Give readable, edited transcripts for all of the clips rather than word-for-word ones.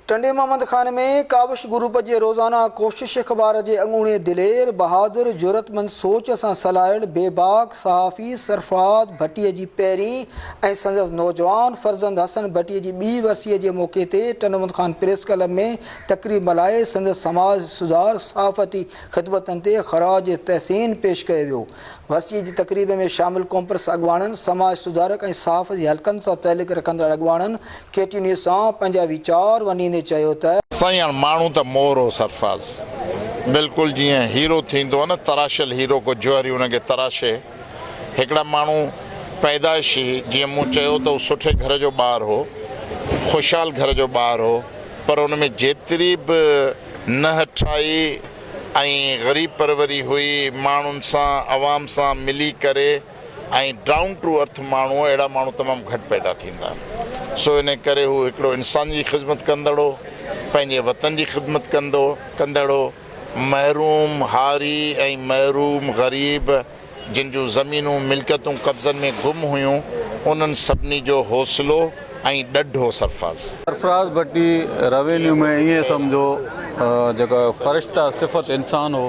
ٽنڊي محمد خان ۾ ڪاوش group جي روزانه ڪوشش اخبار جي اڳوڻي دلير، بهادر، جرئتمند، سوچ سان سلهاڙيل بيباڪ صحافي سرفراز ڀٽي جي پهرين ۽ سندس نوجوان فرزند حسن ڀٽي جي ٻي ورسي جي موقعي تي ٽنڊو محمد خان پريس ڪلب ۾ تقريب ملهائي سندس سماج سڌار صحافتي خدمتن تي خراج تحسين پيش ڪيو ويو. ورسيء جي تقريب ۾ شامل قومپرست اڳواڻن، سماج سڌارڪ ۽ صحافتي حلقن سان تعلق رکندڙ اڳواڻن ڪي ٽي نيوز سان پنهنجا ويچار ونڊيندي چيو ته. سائين هاڻ ماڻهو ته مور هو سرفراز بلڪل جيئن هيرو ٿيندو آهي نه تراشيل هيرو ڪو جوهري ان کي تراشي هڪڙا ماڻهو پيدائشي جيئن مون چيو ته هو سٺي گهر جو ٻار هو خوشحال گهر جو ٻار هو پر ان ۾ جيتري به نهٺائي ۽ غريب پروري هئي، ماڻهن سان عوام سان ملي ڪري ۽ ڊائون ٽو ارٿ ماڻهو اهڙا ماڻهو تمام گهٽ پيدا ٿيندا آهن سو انهي ڪري هو هڪڙو انسان جي خدمت ڪندڙ هو پنهنجي وطن جي خدمت ڪندو ڪندڙ هو محروم هاري ۽ محروم غريب جن جون زمينون ملڪيتون قبضن ۾ گم هيون، انهن سڀني جو حوصلو ۽ ڏڍ هو سرفراز. سرفراز ڀٽي روينيو ۾ ائين سمجهو جيڪو فرشته صفت انسان هو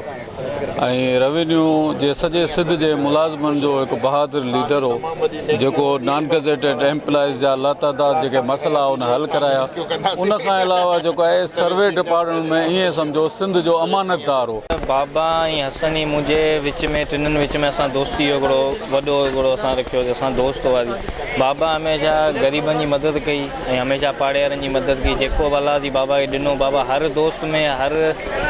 ۽ روينيو جي سڄي سنڌ جي ملازمن جو هڪ بهادر ليڊر هو جيڪو نان گزيٽيڊ ايمپلائيز جا لاتعداد جيڪي مسئلا ان حل ڪرايا ان کان علاوه جيڪو آهي سروي ڊپارٽمينٽ ۾ ائين سمجهو سنڌ جو امانتدار هو. بابا ۽ حسن ۽ منهنجي وچ ۾ ٽنهن وچ ۾ اسان دوستي جو هڪڙو وڏو هڪڙو اسان رکيو اسان دوست هئاسين بابا هميشه غريبن جي مدد ڪئي ۽ هميشه پاڙي وارن جي مدد ڪئي جيڪو به الله جي بابا کي ڏنو بابا هر دوست ۾ هر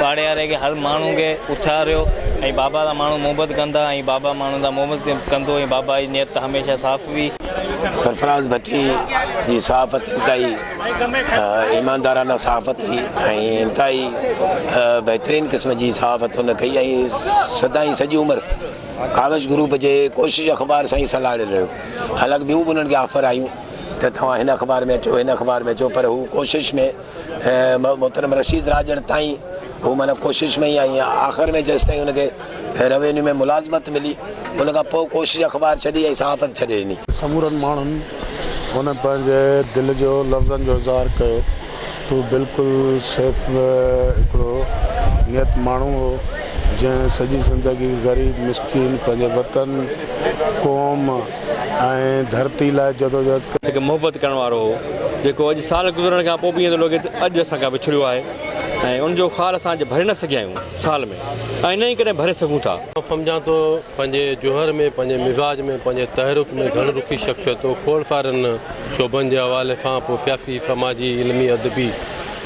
پاڙي واري کي هر ماڻهو کي اٿاريو ۽ بابا سان ماڻهو محبت ڪندا ۽ بابا ماڻهن سان محبت ڪندو ۽ بابا جي نيت هميشه صاف هئي. سرفراز ڀٽي جي صحافت انتهائي ايماندارانه صحافت هئي ۽ انتهائي بهترين قسم جي صحافت هن ڪئي ۽ سدائين سڄي عمر ڪاوش گروپ جي ڪوشش اخبار سان ئي سلهاڙيل رهيو حالانڪ ٻيون به انهن کي آفر آيون ته توهان هن اخبار ۾ اچو هن اخبار ۾ اچو پر هو ڪوشش ۾ محترم رشيد راڄڙ تائين هو معنيٰ ڪوشش ۾ ئي ۽ آخر ۾ جيستائين هن کي روينيو ۾ ملازمت ملي ان کان پوء ڪوشش اخبار ڇڏي ۽ صحافت ڇڏي ڏني. سمورن ماڻهن هن پنهنجي دل جو لفظن جو اظهار ڪيو ته هو بلڪل سيف هڪڙو نيت ماڻهو هو جنهن سڄي زندگي غريب مسڪين پنهنجي وطن قوم ۽ ڌرتي لاء جدوجهد ڪئي. هڪ محبت ڪرڻ وارو هو جيڪو اڄ سال گذرڻ کان پوء به ائين ٿو لڳي ته اڄ اسان کان وڇڙيو آهي ۽ ان جو خال اسان اڄ ڀري نه سگهيا آهيون سال ۾ ۽ نه ئي ڪڏهن ڀري سگهون ٿا. مان سمجهان ٿو پنهنجي جوهر ۾ پنهنجي مزاج ۾ پنهنجي تحرڪ ۾ گهڻ رخي شخصيت هو کوڙ سارن شعبن جي حوالي سان پوء سياسي سماجي علمي ادبي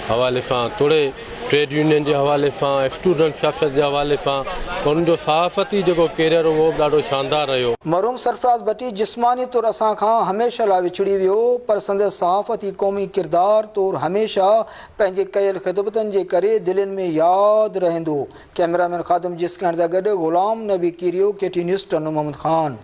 حوالي سان توڙي ٽريڊ يونين جي حوالي سان اسٽوڊنٽ سياست جي حوالي سان پر ان جو صحافتي جيڪو ڪيريئر هو اهو به ڏاڍو شاندار رهيو. مرحوم سرفراز ڀٽي جسماني طور اسان کان هميشه لاء وڇڙي ويو پر سندس صحافتي قومي ڪردار طور هميشه پنهنجي ڪيل خدمتن جي ڪري دلين ۾ ياد رهندو. ڪئميرا مين خادم جسڪاڻي سان گڏ Ghulam Nabi Kerio, K T news, Tando Muhammad Khan.